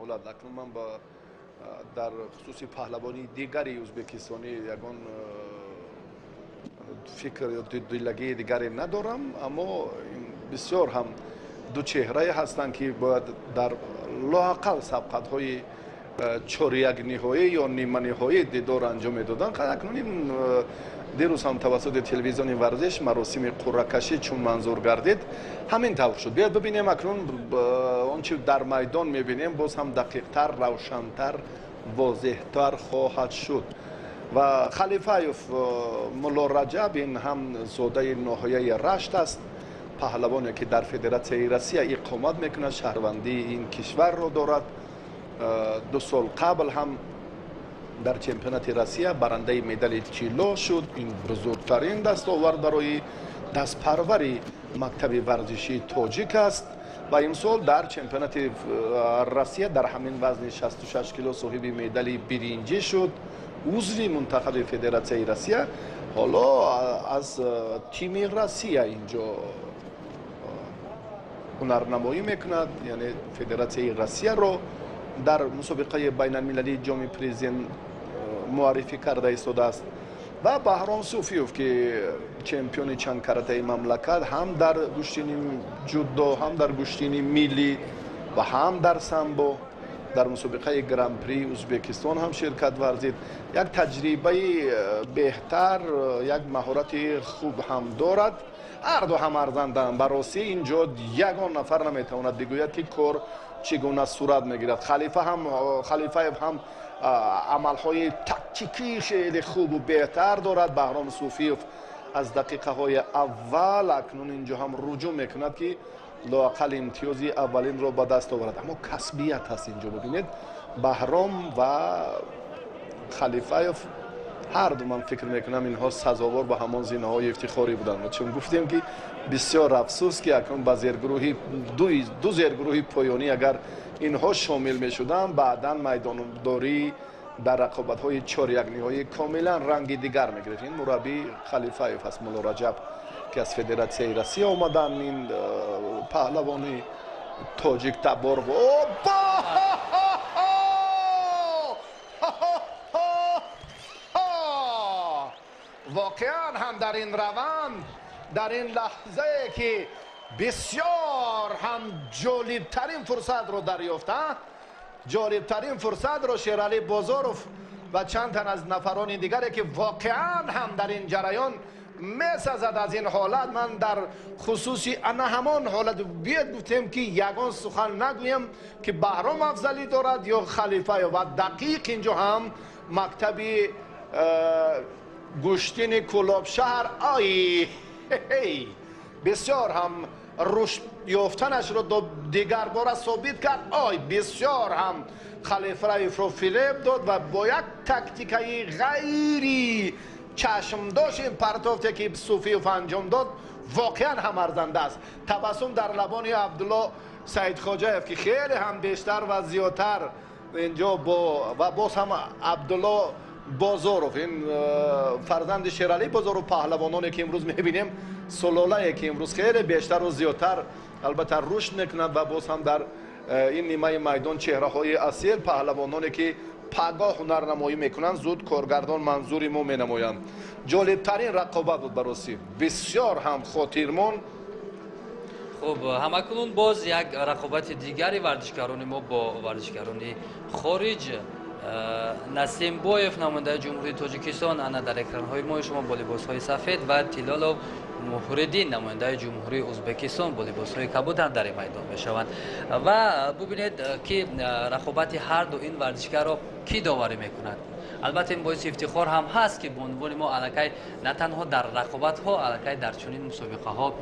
Ҳолат акнун ман ба дар хусуси паҳлавони дигари ӯзбекистонӣ ягон фикр ё дудилагии дигаре надорам, аммо бисёр ҳам ду чеҳрае ҳастанд, ки бояд дар лоақал сабқатҳои чорякниҳоӣ ё ниманиҳоӣ дидор анҷом медоданд. Акнун ин дирӯз ҳам тавассути телевизиони Варзиш маросими қуръакашӣ чун манзур гардид, ҳамин тавр шуд. Биёед бибинем, акнун он чи дар майдон мебинем, боз ҳам дақиқтар, равшантар, возеҳтар хоҳад шуд. Ва Халифаев Мулло Раҷаб, ин ҳам зодаи ноҳияи Рашт аст, паҳлавоне, ки дар Федератсияи Россия иқомат мекунад, шаҳрвандии ин кишварро дорад. 2 сол қабл ҳам дар чемпионати Россия барандаи медали тилло шуд. Ин бузургтарин дастовард барои дастпарвари мактаби варзишии тоҷик аст. Ва имсол дар чемпионати Россия дар ҳамин вазни 66 кило соҳиби медали биринҷӣ шуд, узви мунтахаби Федератсияи Россия. Ҳоло аз тими Россия инҷо ҳунарнамоӣ мекунад, яъне Федератсияи Россияро дар мусобиқаи байналмилалии Ҷоми Президент муаррифӣ карда истодааст. Ва Баҳром Суфиев, ки чемпиони чандкаратаи мамлакат ҳам дар гӯштини ҷудо, ҳам дар гӯштини миллӣ ва ҳам дар самбо, дар мусобиқаи Гран-при Ӯзбекистон ҳам ширкат варзид, як таҷрибаи беҳтар, як маҳорати хуб ҳам дорад. Ҳарду ҳам арзанданд. Ба ростӣ, инҷо ягон нафар наметавонад бигӯяд, ки кор чӣ гуна сурат мегирад. Халифа ҳам, Халифаев ҳам амалҳои тактикии хеле хубу беҳтар дорад. Баҳром Суфиев аз дақиқаҳои аввал акнун инҷо ҳам руҷӯъ мекунад, ки лоақал имтиёзи аввалинро ба даст оварад, аммо касбият ҳаст инҷо. Бибинед, Баҳром ва Халифаев ҳарду, ман фикр мекунам, инҳо сазовор ба ҳамон зинаҳои ифтихорӣ буданд, чун гуфтем, ки бисёр афсӯс, ки акнун ба зергурӯҳи ду зергурӯҳи поёнӣ агар инҳо шомил мешуданд, баъдан майдондорӣ дар рақобатҳои чорякниҳоӣ комилан ранги дигар мегирифт. Ин мураббӣ Халифаев аст, Мулло Раҷаб, ки аз Федератсияи Россия омаданд. Ин паҳлавони тоҷик табор. Опа! Воқеан ҳам дар ин раванд, дар ин лаҳзае, ки бисёр ҳам ҷолибтарин фурсатро дарёфта, ҷолибтарин фурсатро Шералӣ Бозоров ва чанд тан аз нафарони дигаре, ки воқеан ҳам дар ин ҷараён месазад аз ин ҳолат. Ман дар хусуси ана ҳамон ҳолат биёд гуфтем, ки ягон сухан нагӯем, ки Баҳром афзалӣ дорад ё Халифаев. Ва дақиқ инҷо ҳам мактаби гӯштини Кӯлобшаҳр, ай, бисёр ҳам рушд ёфтанашро дигарбора собит кард. Ой, бисёр ҳам Халифаевро фиреб дод ва бо як тактикаи ғайри чашмдошт ин партофте, ки Суфиев анҷом дод, воқеан ҳам арзанда аст. Табассум дар лабони Абдулло Саидхоҷаев, ки хеле ҳам бештар ва зиёдтар инҷо бо ва боз ҳам Абдулло Бозоров, ин фарзанди Шералӣ Бозоров, паҳлавононе, ки имрӯз мебинем, сулолае, ки имрӯз хеле бештару зиёдтар албатта рушд мекунад. Ва боз ҳам дар ин нимаи майдон чеҳраҳои асил, паҳлавононе, ки пагоҳ ҳунарнамоӣ мекунанд, зуд коргардон манзури мо менамоянд. Ҷолибтарин рақобат буд, баросӣ бисёр ҳам хотирмон. Хуб, ҳамакунун боз як рақобати дигари варзишгарони мо бо варзишгарони хориҷ. Насимбоев, намояндаи Ҷумҳурии Тоҷикистон, ана дар экранҳои мо шумо бо либосҳои сафед, ва Тилолов Муҳриддин, намояндаи Ҷумҳурии Ӯзбекистон, бо либосҳои кабудан дар ин майдон мешаванд. Ва бубинед, ки рақобати ҳарду ин варзишгарро кӣ доварӣ мекунад. Албатта, ин боиси ифтихор ҳам ҳаст, ки бонувони мо аллакай на танҳо дар рақобатҳо, аллакай дар чунин мусобиқаҳо.